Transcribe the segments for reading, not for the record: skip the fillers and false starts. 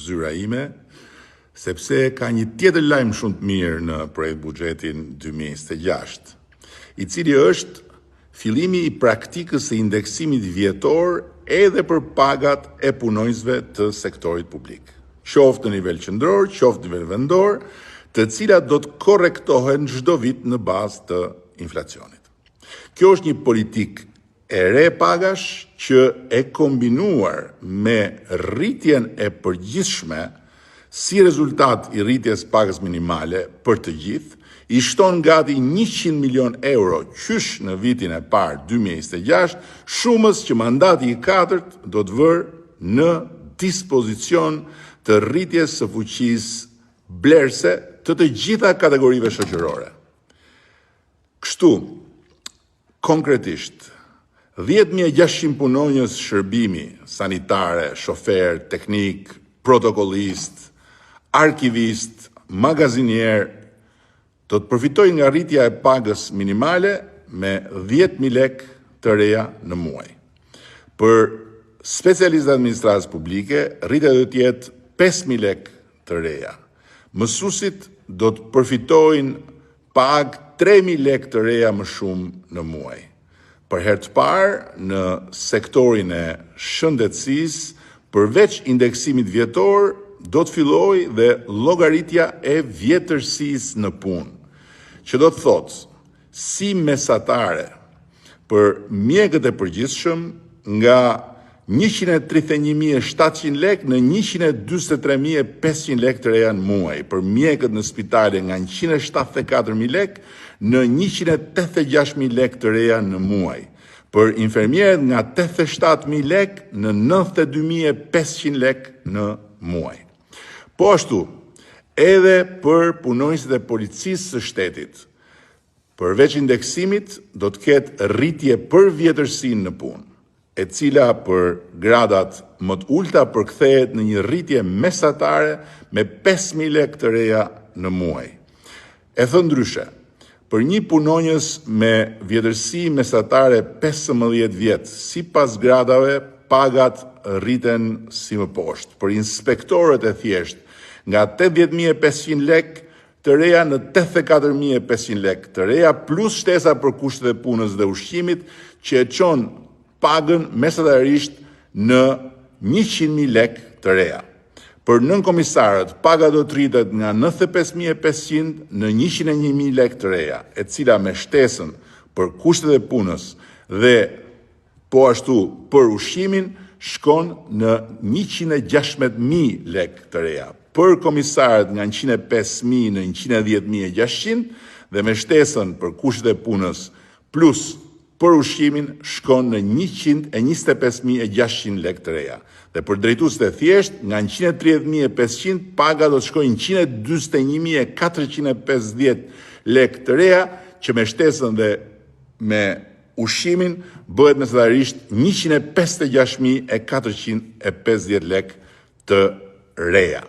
zyra ime, sepse ka një tjetër lajm shumë të mirë në projektbuxhetin 2026, i cili është fillimi i praktikës së indeksimit vjetor edhe për pagat e punonjësve të sektorit publik, qoftë në nivel qendror, qoftë në nivel vendor, të cilat do të korrektohen çdo vit në bazë të inflacionit. Kjo është një politikë e re pagash që e kombinuar me rritjen e përgjithshme si rezultat i rritjes pagës minimale për të gjithë, i shton gati 100 milion euro qysh në vitin e parë 2026, shumës që mandati i katërt do të vërë në dispozicion të rritjes së fuqisë blerëse të të gjitha kategorive shoqërore. Kështu, konkretisht, 10.600 punonjës shërbimi, sanitare, shofer, teknik, protokollist, arkivist, magazinier, do të përfitojnë nga rritja e pagës minimale me 10.000 lekë të reja në muaj. Për specialistët e administratës publike, rritja do të jetë 5.000 lekë të reja. Mësuesit do të përfitojnë pagë 3.000 lekë të reja më shumë në muaj. Për herë të parë në sektorin e shëndetësisë, përveç indeksimit vjetor, do të fillojë dhe llogaritja e vjetërsisë në punë, që do të thotë si mesatare për mjekët e përgjithshëm nga 131.700 lekë në 143.500 lekë të reja në muaj, për mjekët në spitale nga 174.000 lekë në 186.000 lekë të reja në muaj, për infermierët nga 87.000 lekë në 92.500 lekë në muaj. Po ashtu, edhe për punonjësit e policisë së shtetit, përveç indeksimit, do të ketë rritje për vjetërsinë në punë, e cila për gradat më të ulta përkthehet në një rritje mesatare me 5.000 lekë të reja në muaj. E thënë ndryshe, për një punonjës me vjetërsi mesatare 15 vjet, sipas gradave, pagat rriten si më poshtë. Për inspektorët e thjeshtë, nga 80.500 lekë të reja në 84.500 lekë të reja, plus shtesa për kushtet e punës dhe ushqimit, që e çon pagën mesatarisht në 100.000 lekë të reja. Për nënkomisarët, paga do të rritet nga 95.500 në 101.000 lekë të reja, e cila me shtesën për kushtet e punës dhe po ashtu për ushqimin shkon në 116.000 lekë të reja. Për komisarët nga 105.000 në 110.600 dhe me shtesën për kushtet e punës plus për ushqimin shkon në 125.600 lekë të reja. Dhe për drejtuesit e thjesht, nga 130.500 paga do të shkojë 141.450 lekë të reja, që me shtesën dhe me ushqimin bëhet mesatarisht 156.450 lekë të reja.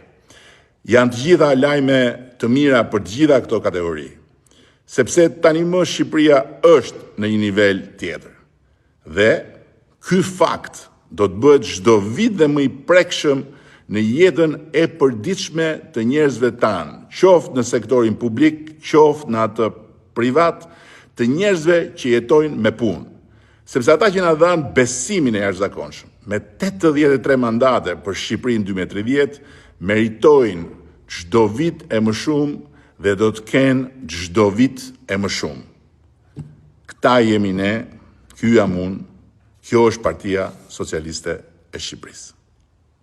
Janë të gjitha lajme të mira për të gjitha këto kategori, sepse tani më Shqipëria është në një nivel tjetër. Dhe ky fakt do të bëhet çdo vit dhe më i prekshëm në jetën e përditshme të njerëzve tanë, qoftë në sektorin publik, qoftë në atë privat, të njerëzve që jetojnë me punë. Sepse ata që na dhanë besimin e jashtëzakonshëm, me 83 mandate për Shqipërinë 2030, meritojnë çdo vit e më shumë dhe do të kenë çdo vit e më shumë. Këta jemi ne, ky jam unë, kjo është Partia Socialiste e Shqipërisë.